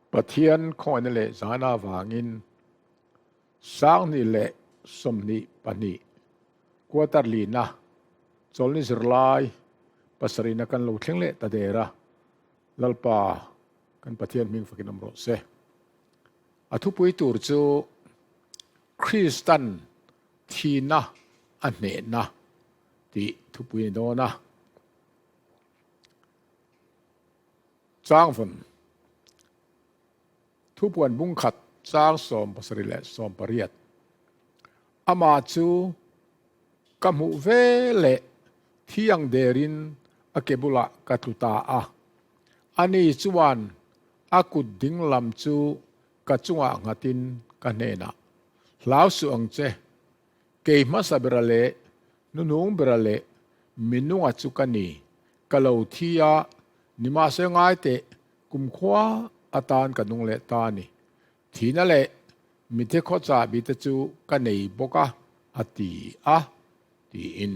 Pathian khawngaihna leh zahna avangin 2022 quarter lina chawlhni zirlai pasarihna kan lo thleng leh ta der a, Lalpa kan Pathian hming fakin awm rawh se. A thupui tur chu Kristan thihna a hnehna tih thupui a ni dawn a. Changvawn Thupuan bungkhat chang 78. Amah chu ka hmuh ve leh thi ang derin a ke bulah ka tlu ta a. Ani chuan a kut ding lam chu ka chungah nghatin ka hnenah, Hlau suh ang che, kei hmasa bera leh hnuhnung bera leh minunga chu ka ni, ka lo thi a, nimahse ngai teh Kumkhua atan ka nung leh ta a ni. Thihna leh mithe khaw chahbi te chu ka nei bawk a, a ti a, tiin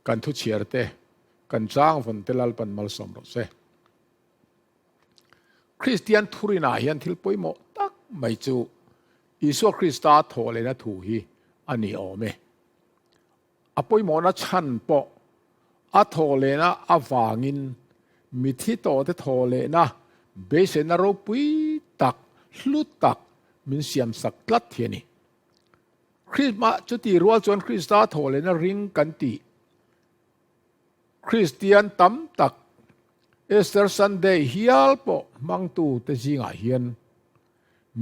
kan thuchhiar te, kan changvawn te Lalpan malsawm rawh se. Kristian thurinah hian thil pawimawh tak mai chu Isua Krista thawh lehna thu hi a ni awm e. A pawimawhna chhan pawh a thawh lehna avangin mithi tawhte thawh lehna beiseina ropui tak, hlu tak min siamsak tlat hi a ni. Krisma chuti rual chuan Krista thawh lehna ring kan tih Kristian tam tak Easter Sunday hial pawh hmangtute zingah hian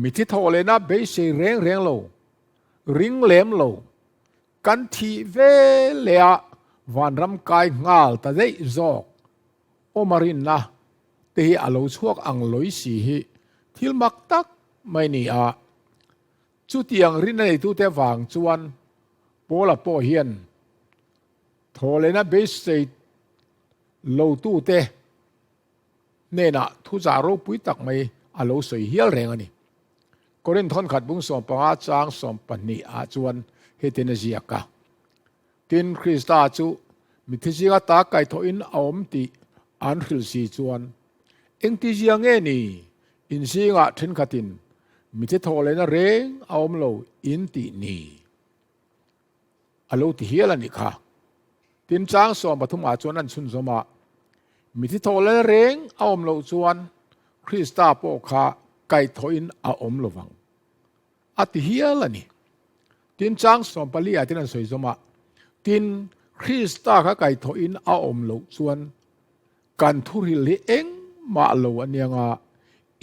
mithi thawh lehna beisei reng reng lo, ring lem lo, Kan thih ve leh a vanram kai nghal ta daih zawk. Awm a rinna te hi a lo chhuak ang lawi si hi thil mak tak mai ni a. Chutiang rinna neitute vang chuan Paula pawh hian thawhlehna beisei lotute hnenah thuchah ropui tak mai a lo sawi hial reng a ni. Korinth thawnkhat bung 15 chang 12 ah chuan hetin a ziak a, Tin, Krista chu mithi zinga ta kaithawhin a awm tih an hrilh si chuan, Engti zia nge ni? In zingah thenkhatin mithi thawh lehna reng a awm lo in tih ni? A lo ti hial a nih kha. Tin, chang 13 ah chuan an chhunzawm a, Mithi thawh lel reng a awm loh chuan Krista pawh kha kaihthawhin a awm lo vang, a ti hial a ni. Tin, chang 14 ah tin an sawi zawm a, Tin, Krista kha kaihthawhin a awm loh chuan kan thuril hi engmah lo a nia nga,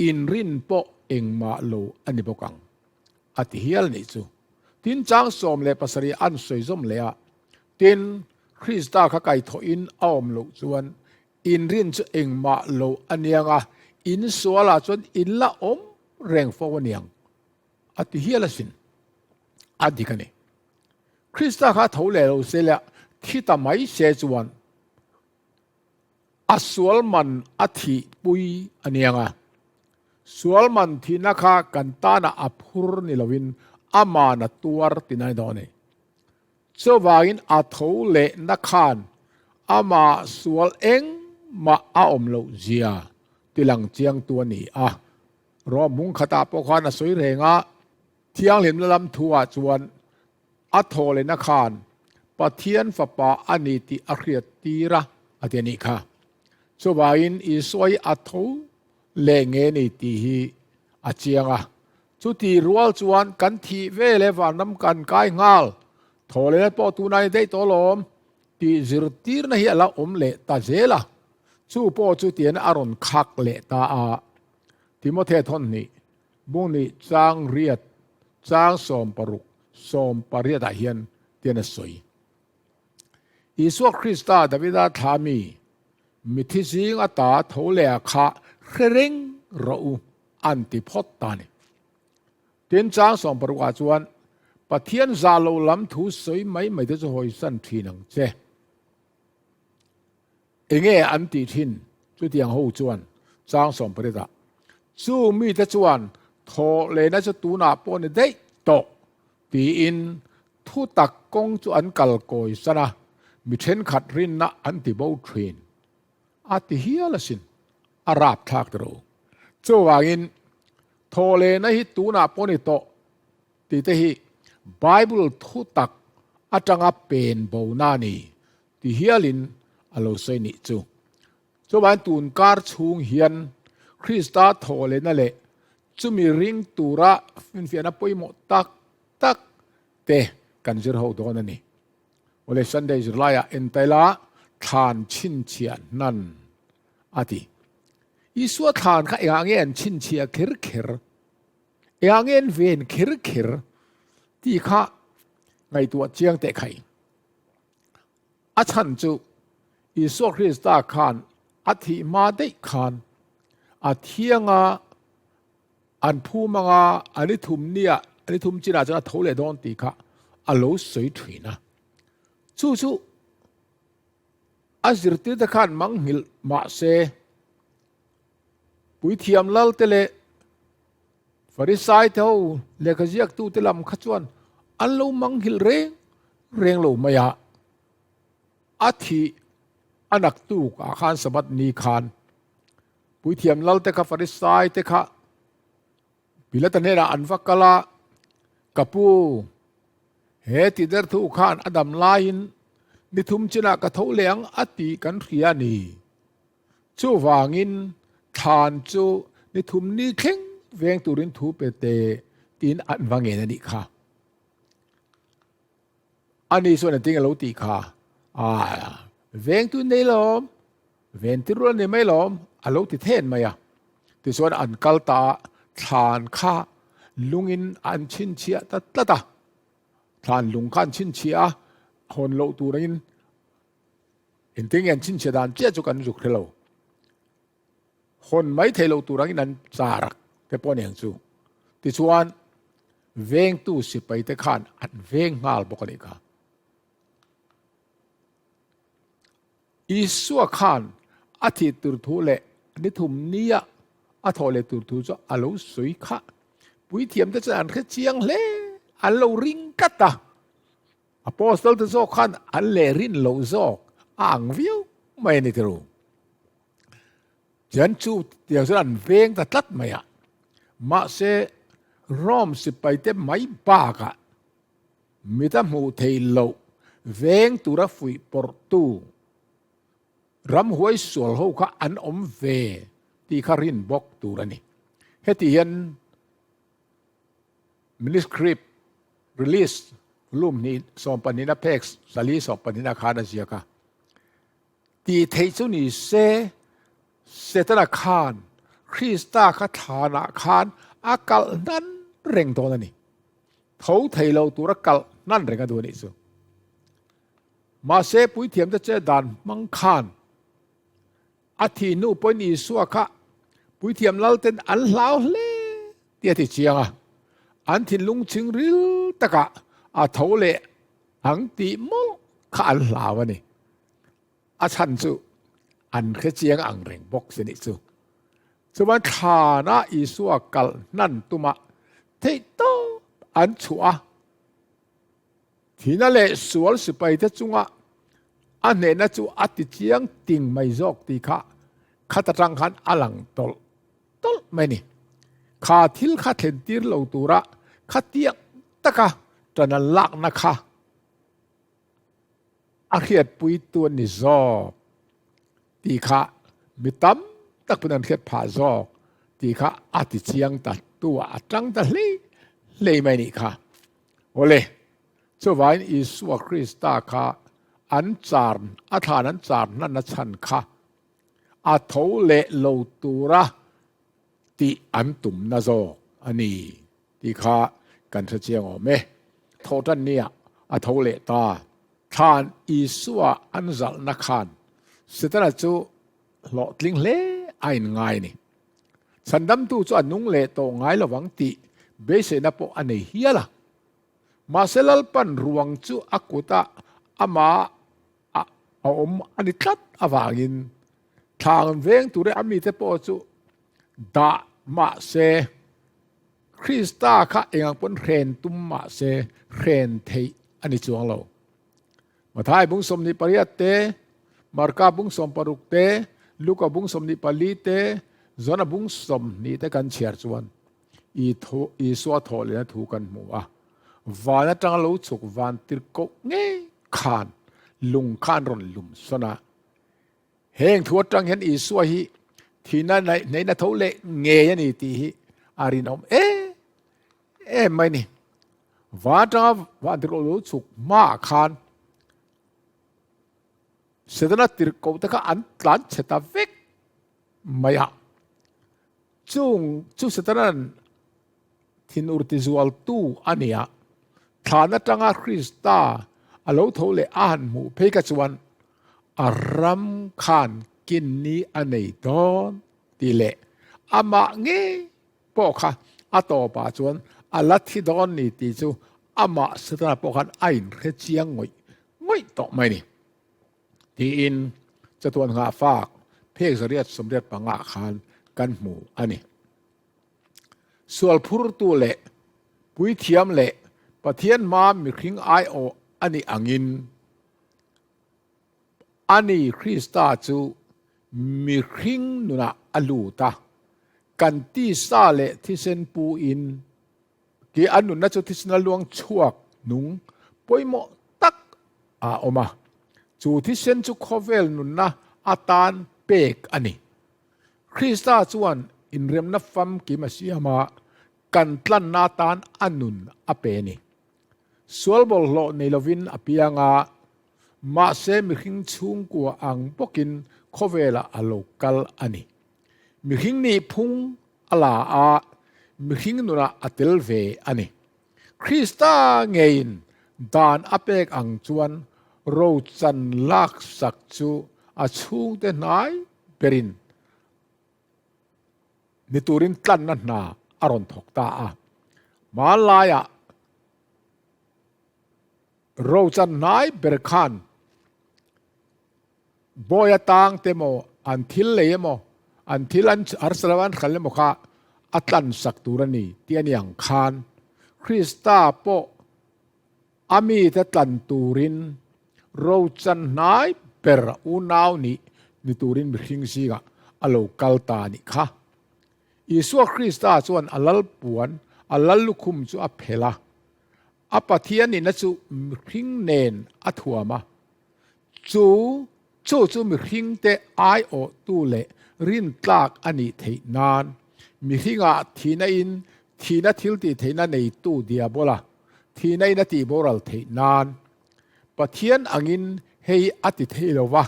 inrin pawh engmah lo a ni bawk ang. A ti hial nih chu. Tin, chang 17 an sawi zawm leh a, Tin, Krista kha kaithawhin a awm loh chuan inrin chu engmah lo a niang a, in sualah chuan in la awm reng fo a niang, a ti hial asin. A dik a ni. Krista kha tho leh lo se leh thi ta mai se chuan A sual man a thih pui a niang a, sual man thihna kha kan tanah a phur ni loin aman a tuar ti nai dawn a ni. Chuvangin a tho lehna khan amah sual engmah a awm loh zia tilang chiangtu a ni a. Rom hmung khatah pawh khan a sawi reng a, thianghlimna lam thuah chuan A thaw lehna khan Pathian Fapa a ni tih a hriat tir a, a ti a nih kha. Chuvangin Isua hi a tho leh nge ni tih hi a chiang a. Chuti rual chuan kan thih ve leh vanram kan kai nghal, thaw lehna pawh tunah ni daih tawh alawm tih zirtirna hi a la awm leh ta zel a. Chu pawh chu tian a rawn khak leh ta a. Timothy thawnhnih Bungnih chang riat chang 60 18 ah hian tian a sawi. Isua Krista Davida thla mi, mithi zing ata tho leh a kha hre reng rawh u an ti phawt ta a ni. Tin, chang 60 ah chuan Pathian zah lo lam thu sawi mai mai te chu hawisan thin ang che. Enge an tih thin? Chutiang ho chuan chang 18 ah, Chu mite chuan thawh lehna chu tunah pawh ni daih tawh tiin thu tak kawng chu an kal kawi san a, mi thenkhat rinna an ti bo thin a ti hial asin. A rapthlak ta ro. Chuvangin thawhlehna hi tunah pawh ni tawh tih te hi Bible thu tak atanga pen bona a ni ti hialin a lo sawi nih chu. Chuvangin tun kar chhung hian Krista thawhlehna leh chumi ring tura finfiahna pawimawh tak tak te kan zir ho dawn a ni. Awle Sunday zirlaiah entaila thlan chhinchhiah hnan a ti. Isua thlan kha engah nge an chhinchhiah kher kher? Engah nge an ven kher kher? Tih kha ngaihtuah chiang teh khai. A chhan chu Isua Krista khan a thih hma daih khan a thianga An phum anga an i thum nia an i thum chinah chuan a tho leh dawn tih kha a lo sawi thin a. Chu chu a zirtirte khan manghilh mah se Puithiam Lalte leh Farisai te ho lehkha ziaktute lam kha chuan an lo manghilh reng reng lo mai a. A thih a naktuk ah khan Sabbath ni khan Puithiam Lalte kha Farisai te kha Pilata hnenah an va kal a, Ka pu, he ti der thu khan a dam laiin ni thum chinah ka tho leh ang a tih kan hria a ni. Chuvangin thlan chu ni thum ni thleng veng turin thu pe teh tiin an va ngen a nih kha. Ani chuan engtin a lo tih kha? Aa, vengtu nei lawm, Ventir rual ni mai lawm, a lo ti then mai a. Tichuan an kal ta a, thlan kha lungin an chhinchhiah ta tlat a. Thlan lung kha an chhinchhiah a, hawn loh turin engtin nge an chhinchhiah dan chiah chu kan zuk hre lo. Hawn mai thei lo tur angin an char te pawh aniang chu. Tichuan vengtu sipai te khan an veng nghal bawk a nih kha. Isua khan a thih tur thu leh ni thum nia a thawh leh tur thu chu a lo sawi kha. Puithiamte chuan an hre chiang hle, an lo ring tlat a. Apostle te zawk khan an leh rin loh zawk a ang viau mai a ni tiru. Chuan chu tiang chuan an veng ta tlat mai a. Mahse Rome sipaite mai bakah Mit a hmuh theih loh veng tura fuih pawrhtu ramhuai sual ho kha an awm ve tih kha rin bawk tur a ni. Heti hian Manuscript Release Volume hnih sawmpahnihna phek sali sawmpahnihna khan a ziak a. Tih theih chu ni se Setana khan Krista kha thlanah khan a kalh hnan reng dawn a ni. Tho thei lo tura kalh hnan reng a duh a nih chu. Mahse puithiamte che dan hmang khan a thih hnu pawhin Isua kha puithiam lalten an hlau hle tih a ti chiang a. An thinlung ching ril takah a tho leh ang tih mawlh kha an hlau a ni. A chhan chu an hre chiang ang reng bawk si nih chu. Chuan thlanah Isua kalh hnan tuma theih tawp an chhuah a, thihna leh sual sipaite chunga a hnehna chu a ti chiang ting mai zawk tih kha khat atang khan a lang tawlh tawlh mai a ni. Kha thil kha thlen tir lo tura khatiang taka ṭan an lakna kha A hriatpuitu an ni zawk tih kha mi tam tak pawn an hriat phah zawk tih kha a ti chiang ta tu ah a tang ta hlei hlei mai nih kha. Awle, chuvangin Isua Krista kha an char a thlan an char hnan a chhan kha a tho leh lo tura tih an tumna zawk a ni tih kha kan hre chiang awm e. Thawhtan nia a tho leh ta. Thlan Isua an zalhna khan Setana chu hlawhtling hle a inngai a ni. Chhandamtu chu a nung leh tawh ngai lovang tih beiseina pawh a nei hial a. Mahse Lalpan ruang chu a kuta amah a awm a ni tlat avangin thlang veng tura a mite pawh chu dah mah se, Krista kha engang pawn hren tum mah se hren theih a ni chuang lo. Mathai bung 28 te, Marka bung 16 te, Luka bung 24 te, Johna bung 20 te kan chhiar chuan Isua thawh lehna thu kan hmu a. Van atanga lo chhuk van tirhkoh ngei khan lung kha an rawn lum sawn a. Heng thu atang hian Isua hi thihna hneihna tho leh ngei a ni tih hi a rinawm em em mai ni. Van atanga van tirhkoh lo chhuk hmaah khan Setana tirhkoh te kha an tlan chhe ta vek mai a. Chung chu Setana'n thinur tizualtu a ni a, thlan atanga Krista a lo tho leh a han hmuh phei kha chuan a ram khan kinni a nei dawn tih leh amah ngei pawh kha a tawpah chuan a la thi dawn ni tih chu amah Setana pawh khan a inhre chiang ngawih ngawih tawh mai a ni. Tiin chatuan nghahfak phek zariat 85 ah khan kan hmu a ni. Sual phurtu leh puithiam leh Pathian hma mihring aiawh a nih angin ani Krista chu mihring nunah a lut a, kan tisa leh thisen pu in Ki a nunna chu thisen a luang chhuak nung pawimawh tak a awm a, chu thisen chu khawvel nunna atan pek a ni. Krista chuan inremna famkim a siam a, kan tlanna atan a nun a pe a ni. Sual bawlhhlawh nei lovin a piang a, mahse mihring chhungkua ang bawkin khawvelah a lo kal a ni. Mihring nih phung a la a, mihring nunah a tel ve a ni. Krista ngeiin dan a pek ang chuan rochan laksak chu a chhungte hnai berin ni turin tlanna hna a rawn thawk ta a. Hmanlaiah rochan hnai ber khan Bawi atang te maw, an thil lei emaw, an thil an harsa lo an hral emaw kha a tlansak tur a ni tih a ni ang khan Krista pawh a mite tlan turin rochan hnai ber unau nih ni turin mihring zingah a lo kal ta a nih kha. Isua Krista chuan a lal puan, a lal lukhum chu a phelh a, a Pathian nihna chu mihring nen a thuam a. Chu chu chu mihringte aiawhtu leh rintlak a nih theih nan, mihringah thihna in thihna thiltih theihna neitu Diabola thihna in a tihboral theih nan. Pathian angin hei a ti thei lo va,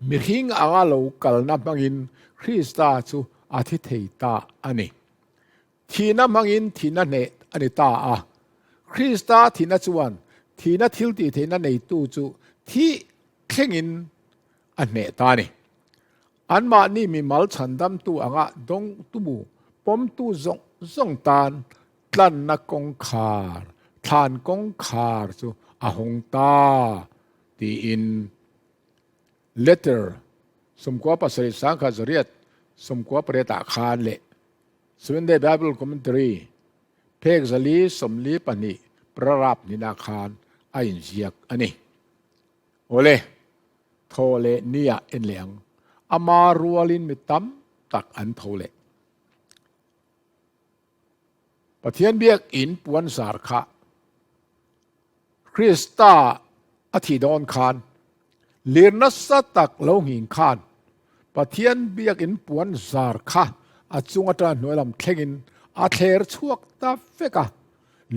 mihring anga lo kalna hmangin Krista chu a thi thei ta a ni. Thihna hmangin thihna hneh a ni ta a. Krista thihna chuan thihna thiltihtheihna neitu chu thih thlengin a hneh ta a ni. Anmahni mimal chhandamtu anga dawngtu pawmtu zawng zawng tan tlanna kawngkhar, thlan kawngkhar chu a hawng ta tiin letter 97 198 ah khan leh Seventh Day Bible Commentary, phek 442 prarap nina khan a inziak a ni. Awle, thaw leh nia en leh ang. Ama rualin mi tam tak an tho leh. Pathian biak in puan zar kha Krista a thih dawn khan lir nasa tak lo nghing khan Pathian biak in puan zar kha a chung atanga hnuai lam thlengin a thler chhuak ta vek a,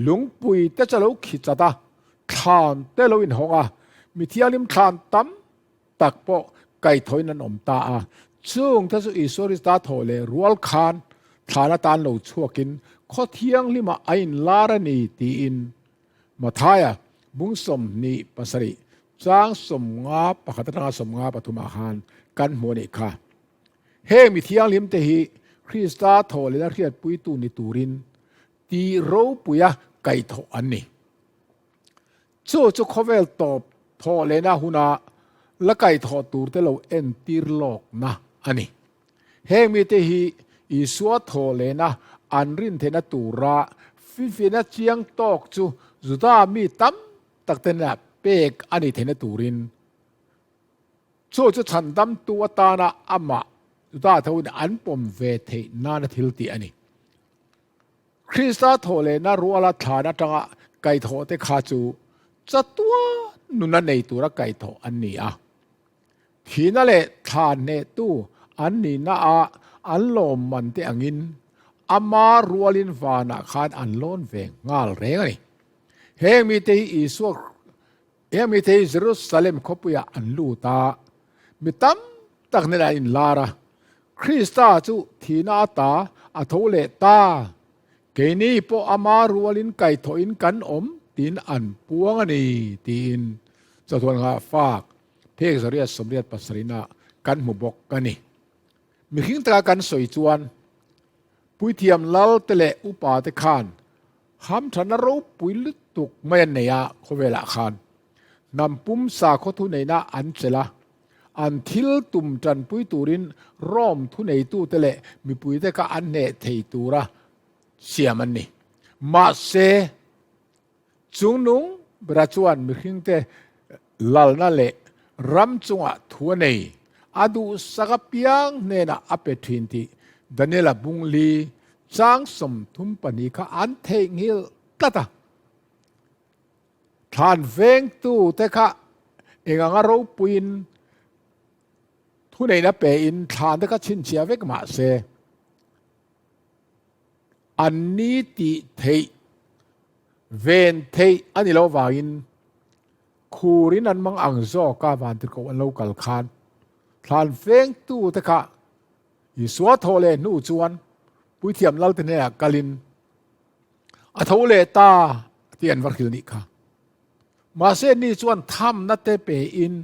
lungpui te chu a lo khi chat a, thlan te lo inhawng a, mithianghlim thlan tam tak pawh kaithawiin an awm ta a. Chung te chu Isua Krista thawh leh rual khan thlan atan lo chhuakin khaw thianghlimah a inlar a ni tiin Mathaia bung 27 chang 51 atanga 53 ah khan kan hmu a nih kha. Heng mi thianghlim te hi Krista thawh lehna hriatpuitu ni turin tih ropuia kaihthawh an ni. Chu chu khawvel tawp thawh lehna huna la kaihthawh tur te lo entir lawkna a ni. Heng mite hi Isua thawh lehna an rin theihna tura finfiahna chiang tawk chu Juda mi tam tak te hnenah pek a nih theihna turin. Chu chu chhandamtu atana amah Juda tho in an pawm ve theih nana thil tih a ni. Krista thawhlehna ruala thlan atanga kaihthawh te kha chu chatua nuna nei tura kaihthawh an ni a. Thihna leh thla hnehtu an nihna ah an lawmman te angin ama rualin vanah khan an lawn ve nghal reng a ni. Heng mite hi Isua Heng mite hi Jerusalem khawpuiah an lut a, mi tam tak hnenah an inlar a, Krista chu thihna ata a tho leh ta, keini pawh ama rualin kaihthawhin kan awm tiin an puang a ni tiin chawhtuan nghah fak phek zariat sawmriat pasarihna kan hmu bawk a ni. Mihring taka kan sawi chuan puithiam lal te leh upa te khan hamthatna ropui lutuk mai an nei a, khawvelah khan hnam pum sakhaw thuneihna an chelh a, an thil tum tanpui turin Rome thuneitute leh mipuite kha an hneh thei tura siam an ni. Mahse, Chungnung bera chuan mihringte lalna leh ram chungah thu a nei, a duhsak apiang hnenah a pe thin tih Daniela bungli chang 32 kha an theihnghilh tlat a. Thlan vengtute kha eng anga ropuiin thuneihna pein thlan te kha chhinchhiah vek mah se, An ni tih theih ven theih a ni lo vangin khurin an mang ang zawk a vantirhkoh an lo kal khan thlan vengtu te kha Isua thawh leh hnu chuan Puithiam Lalte hnenah kalin a tho leh ta tih an va hrilh nih kha. Mahse ni chuan thamna te pe in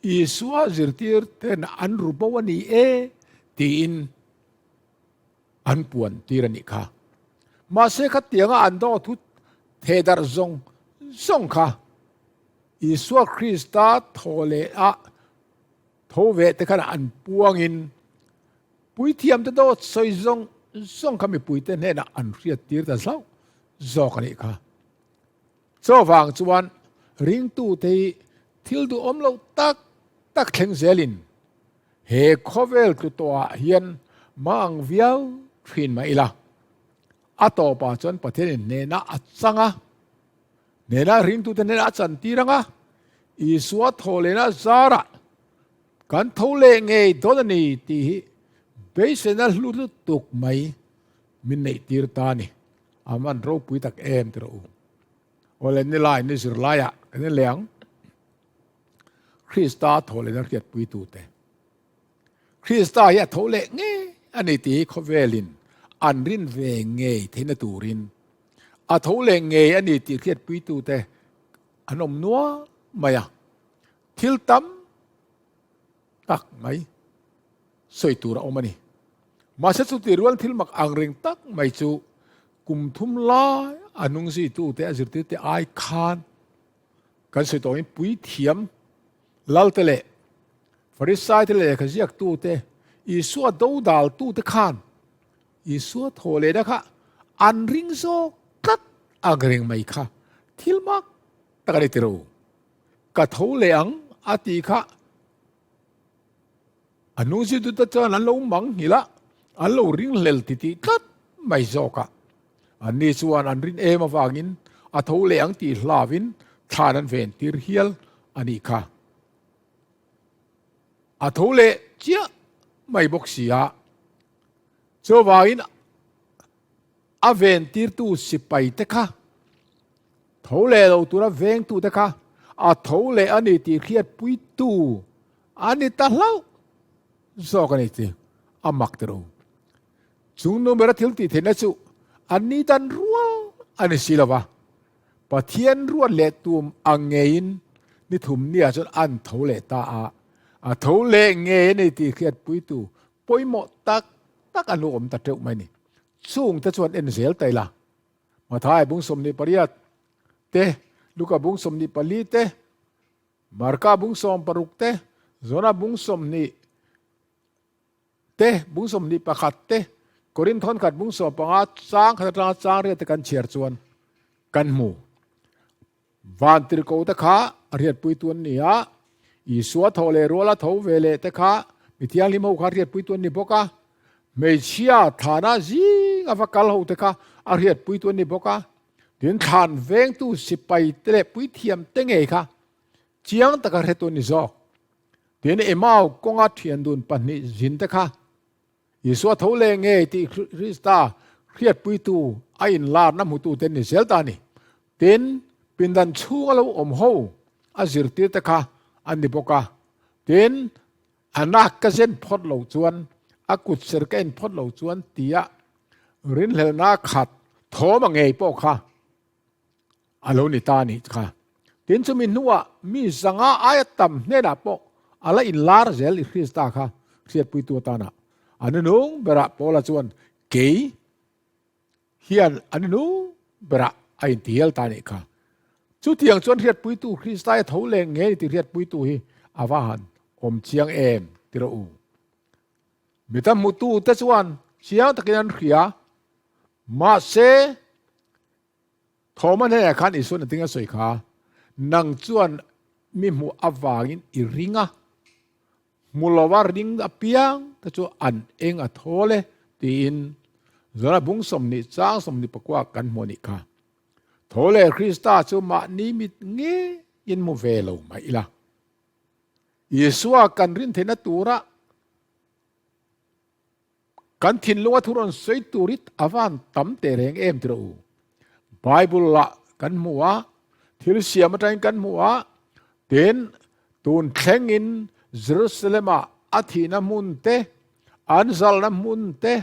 Isua zirtir ten an ru bo a ni e tiin An puan tir a nih kha. Mahse khatianga an daw thu theh darh zawng zawng kha Isua Krista thaw leh a tho ve te khan an puangin puithiam te dawt sawi zawng zawng kha mipui te hnenah an hriat tir ta zauh zawk a nih kha. Chuvang chuan ringtu te hi thil duhawm lo tak tak thleng zelin He khawvel tlu tawhah hian mah ang viau thin mah ila, a tawpah chuan Pathianin hnehna a chang a, hnehna ringtute hnenah a chantir ang a, Isua thaw lehna zarah kan tho leh ngei dawn a ni tih hi beiseina hlu lutuk mai min neihtir ta a ni. A man ropui tak em ti rawh u. Awle nilai ni zirlaiah kan en leh ang. Krista thaw lehna hriatpuitute. Krista hi a tho leh ngei a ni tih hi khawvelin an rin ve ngei theihna turin a tho leh ngei a ni tih hriatpuitute an awm nual mai a. Thil tam tak mai sawi tur a awm a ni. Mahse chuti rual thil mak ang reng tak mai chu kum thum lai a hnungzuitute a zirtirte ai khan Kan sawi tawh in puithiam Lalte leh Farisaite leh lehkha ziaktute, Isua dodaltute khan Isua thaw lehna kha an ring zawk tlat ang reng mai kha thil mak tak a ni tiro. Ka tho leh ang a tih kha a hnungzitute chuan an lo mang nghilh a, an lo ringhlel titih tlat mai zawk a. Anni chuan an rin em avangin a tho leh ang tih hlauin thlan an ven tir hial a nih kha. A tho leh chiah mai bawk si a, chuvangin a ven tirtu sipai te kha tho leh lo tura vengtute kha a tho leh a ni tih hriatpuitu a ni ta hlauh zawk a ni tih a mak ta lo. Chung nu bera thil tih theihna chu an ni dan rual a ni si lo va, Pathian ruat leh tum ang ngeiin ni thum nia chuan an tho leh ta a, a tho leh ngei a ni tih hriatpuitu pawimawh tak tak an lo awm ta teuh mai a ni. Chungte chuan en zel ta ila, Mathai bung 28 te, Luka bung 24 te, Marka bung 60 te, Jona bung 20 te, bung 21 te, Korinthon khat bung 15 chang khat atanga chang riat te kan chhiar chuan kan hmu. Vantirhkoh te kha a riatpuitu an ni a, Isua tho leh ruala tho ve leh te kha mi thianghlim ho kha hriatpuitu an ni bawk a, hmeichhia thlana zing a va kal ho te kha a hriatpuitu an ni bawk a, tin thlan vengtu sipai te leh puithiam te ngei kha chiang taka hretu an ni zawk. Tin Emau kawnga thian dun pahnih zin te kha Isua tho leh ngei tih Krista hriatpuitu a inlarna hmutute an ni zel ta a ni. Tin, pindan chhunga lo awm ho a zirtirte kha an ni bawk a. Tin, a nak ka zen phawt lo chuan, a kut ser ka en phawt lo chuan tia rinhlelhna khat thawm a ngei pawh kha a lo ni ta a nih kha. Tin, chumi hnuah mi zanga aia tam hnenah pawh a la inlar zel i Krista kha hriatpuitu atana a nunung berah Paula chuan kei hian a nunung berah a intihial ta a nih kha. Chutiang chuan hriatpuitu Krista i tho leh nge ni tih hriatpuitu hi a va han awm chiang em ti rawh u. Mi tam hmutute chuan chiang takin an hria, mahse, Thawma hnenah khan Isua'n a ding a sawi kha, Nang chuan mi hmuh avangin i ring a, hmu lova ring apiang te chu an eng a thawl e, tiin Zona bung 20 chang 24 kan hmu a nih kha. Tho leh Krista chu mahni mit ngeiin hmu ve lo mai ila. Isua kan rin theihna tura Kan thinlunga thu rawn sawi tur hi a van tam teh reng em tih rawh u. Bible lah kan hmu a, thil siam atangin kan hmu a, tin tun thlengin Jerusalem ah a thihna hmun te, an zalna hmun te,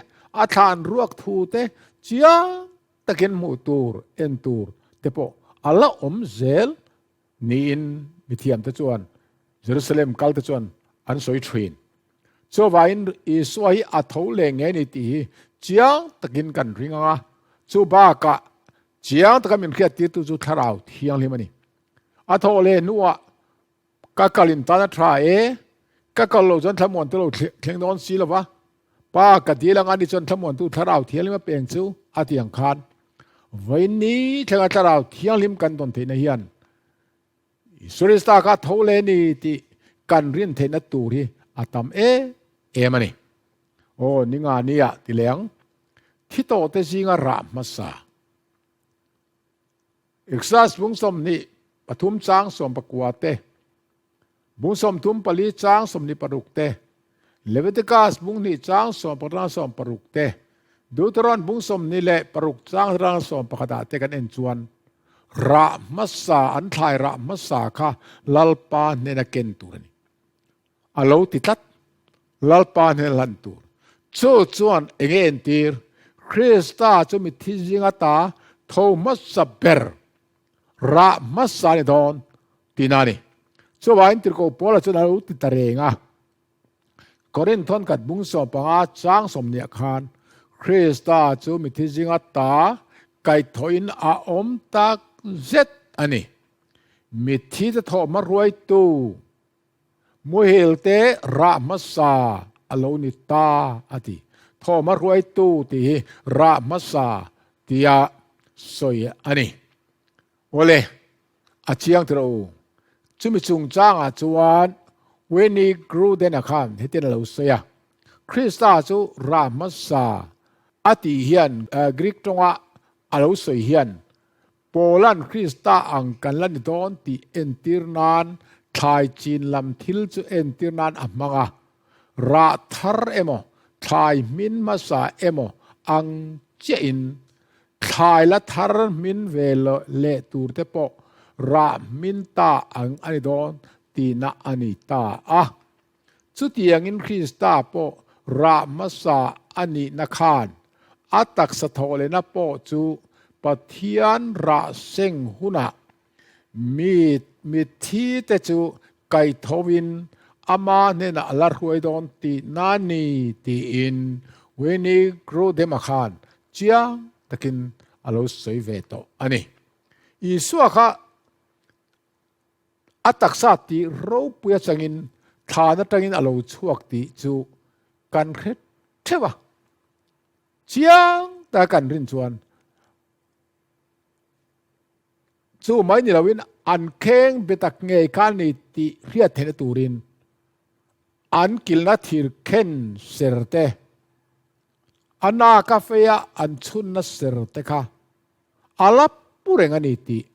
a thlan ruak thu te chiang takin hmuh tur, en tur te pawh a la awm zel Niin mithiamte chuan Jerusalem kalte chuan an sawi thin. Chuvangin Isua hi a tho leh ngei ni tih hi chiang takin kan ring ang a, chu bakah chiang taka min hriattirtu chu Thlarau Thianghlim a ni. A thawh leh hnuah ka kalin tan a tha e, ka kal lo chuan thlamuantu lo thleng dawn si lo va, Pa ka dil anga ni chuan thlamuantu Thlarau Thianghlim a peng chu a ti ang khan Vawiin ni thlenga Thlarau Thianghlim kan dawn theihna hian Isua Krista kha tho leh ni tih kan rin theihna tur hi a tam em em a ni. Aw, ni nga nia ti leh ang. Thi tawh te zinga rah hmasa. Exodus bung 23 chang 19 te, bung 34 chang 26 te, Leviticus bung 2 chang 10 16 te, Deuteron bung 26 chang 11 ah te kan en chuan rah hmasa an thlai rah hmasa kha Lalpa hnena ken tur a ni. A lo ti tlat. Lalpa hnena hlan tur. Chu chuan enge entir? Krista chu mitthi zinga ta tho hmasa ber, rah hmasa a ni dawn tihna a ni. Chuvangin Tirhkoh Paula chuan a lo ti ta reng a. Korinth thawnkhat bung 15 chang 20 khan Krista chu mitthi zinga ta kaihthawhin a awm tak zet a ni. Mitthi te thawhhma hruaitu Muhil te rah hmasa a lo ni ta a ti. Thawhhma hruaitu tih hi rah hmasa tia sawi a ni. Awle, a chiang tiraw u. Chumi chungchangah chuan Winnie Gruden-a khan hetin a lo sawi a, Krista chu rah hmasa a tih hian Greek tawnga a lo sawi hian Paula'n Krista ang kan la ni dawn tih entir nan thlai chin lam thil chu entir nan a hmang a. Rah thar emaw, thlai hmin hmasa emaw ang chiahin thlai la thar hmin ve leh tur te pawh rah hmin ta ang a ni dawn tihna a ni ta a. Chutiangin Krista pawh rah hmasa a nihna khan a taksa thawhlehna pawh chu Pathian rah seng hunah mi mitthite chu kaithoin ama hnenah a la hruai dawn tihna ni tiin Winnie Grudem-a khan chiang takin a lo sawi ve tawh a ni. Isua kha A taksa tih ropui atangin thlan atangin a lo chhuak tih chu kan hre theuh a. Chiang taka kan rin chuan chu mai ni loin an kheng be tak ngei kha a ni tih hriat theihna turin an kilhna thir khen ser te, a naka feia an chhunna ser te kha a la pu reng a ni tih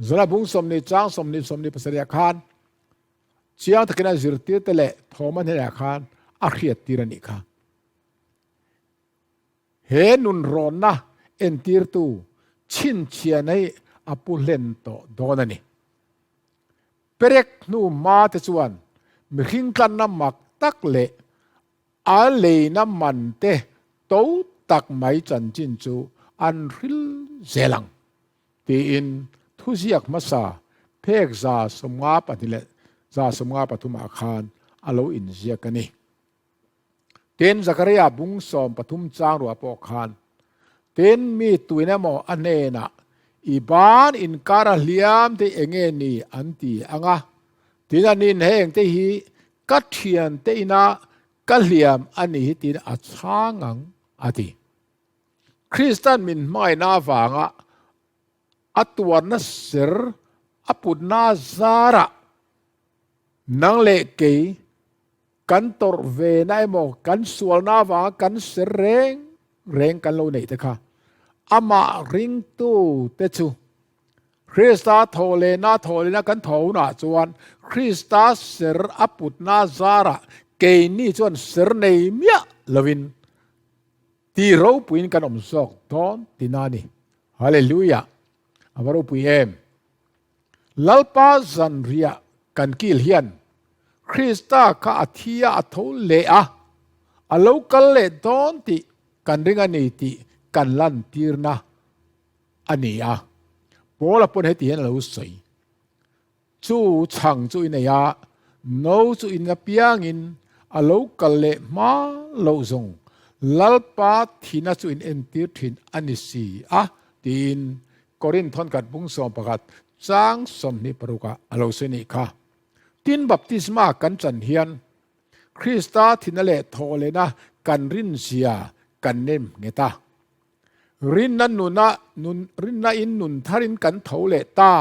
Zala bung 20 chang 20 27 ah khan chiang takin a zirtirte leh thawm a hnenah khan a hriattir a nih kha. He nunrawnna entirtu chhinchhiahna hi a pu hlen tawh dawn a ni. Perek hnu hma te chuan mihring tlanna mak tak leh a leina man te to tak mai chanchin chu an hril zel ang tiin thuziak hmasa phek 52 leh 53 ah khan a lo inziak a ni. Tin, Zakaria bung 13 chang ruah pawh khan, Tin, mi tuin emaw a hnenah, I ban inkar a hliam te enge ni? an ti ang a. Tin, anin heng te hi ka thiante ina ka hliam a ni hi tiin a chhang ang, a ti. Kristan min hmangaihna avanga a tuarna ser a putna zarah nang leh kei Kan tawrh ve na emaw, kan sualna avanga kan ser reng reng kan lo neih te kha amah ringtu te chu Krista thawhlehna thawhlehna kan thaw hunah chuan Krista ser a putna zarah keini chuan ser nei miah lovin ti ropuiin kan awm zawk dawn tina a ni. Hallelujah! A va ropui em! Lalpa zanriah kan kil hian Krista kha a thi a, a tho leh a, a lo kal leh dawn tih kan ring a ni tih kan lantirna a ni a. Paula pawn heti hian a lo sawi, Chu chhang chu i nei a, no chu in apiangin a lo kal leh hma loh zawng Lalpa thina chu in entir thin a ni si a, tiin Korinth thawnkhat bung 11 chang 26 ah a lo sawi nih kha. Tin, baptisma kan chan hian Krista thina leh thawhlehna kan rinzia kan nem nghet a. Rinna nuna nun rinna in nun tharin kan tho leh ta.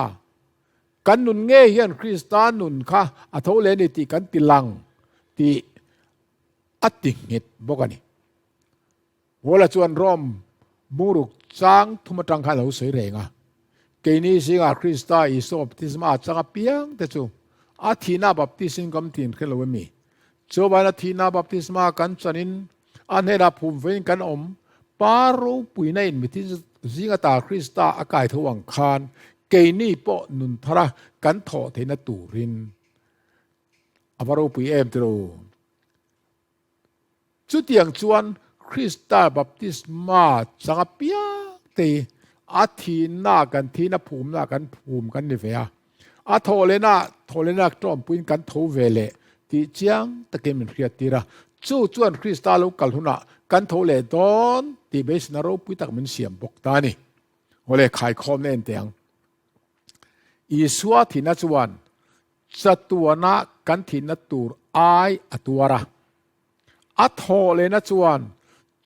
Kan nun ngei hian Krista nun kha a tho leh a ni tih kan ti lang tih a ti nghet bawk a ni. Paula chuan Rom bungruk chang thum atang khan a lo sawi reng a, Keini zingah Krista Isua baptisma a chang apiang te chu a thihna baptisin kan tin hre lo emi? Chuvain a thihna baptisma kan chanin a hnenah phum vein kan awm. Pa ropuina in mithi zing ata Krista a kai tho ang khan keini pawh nun thara kan thawh theihna turin a va ropui em tiro. Chutiang chuan Krista baptisma chang apiang te hi a thihna kan thihin a phumna kan phum kan ni ve a, a thawhlehna thawhlehna tawmpuiin kan tho ve leh tih chiang takin min hriattir a. Chu chuan Krista lo kal hunah kan tho leh dawn tih beiseina ropui tak min siam bawk ta a ni. Awle khaikhawmna en teh ang. Isua thihna chuan Chatuana kan thihna tur ai a tuar a. A thawh lehna chuan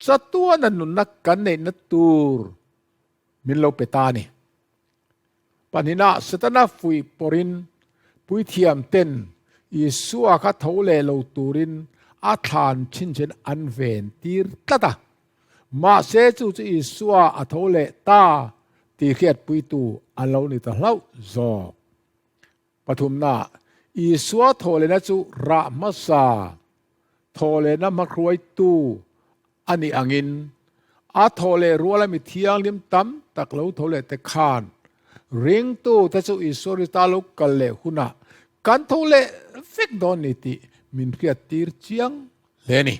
chatuana nunna kan neihna tur min lo pe ta a ni. Pahnihna, Setana fuih pawrhin puithiam ten Isua kha tho leh lo turin a thlan chhinchhin an ven tir tlat a. Mahse chu chu Isua a tho leh ta tih hriatpuitu a lo ni ta hlauh zawk. Pathumna, Isua thawhlehna chu rah hmasa, thawhlehna hmahruaitu a nih angin, a thawhleh ruala mi thianghlim tam tak lo tho leh te khan ringtute chu Isua Krista lo kal leh hunah kan tho leh vek dawn ni tih min hriattir chiang hle a ni.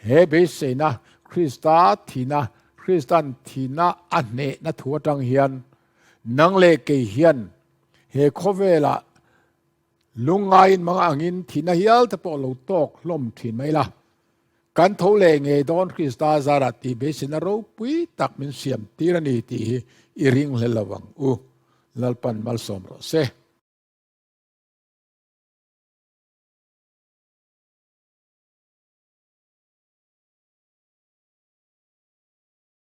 He beiseina Krista thihna, Kristan thihna a hnehna thu atang hian nang leh kei hian He khawvelah lungngaiin mang angin thihna hial te pawh lo tawk hlawm thin mai la. Kan tho leh ngei dawn Krista zarah tih beiseina ropui tak min siam tir a ni tih hi i ring hle lo ang u. Lalpan malsawm rawh se.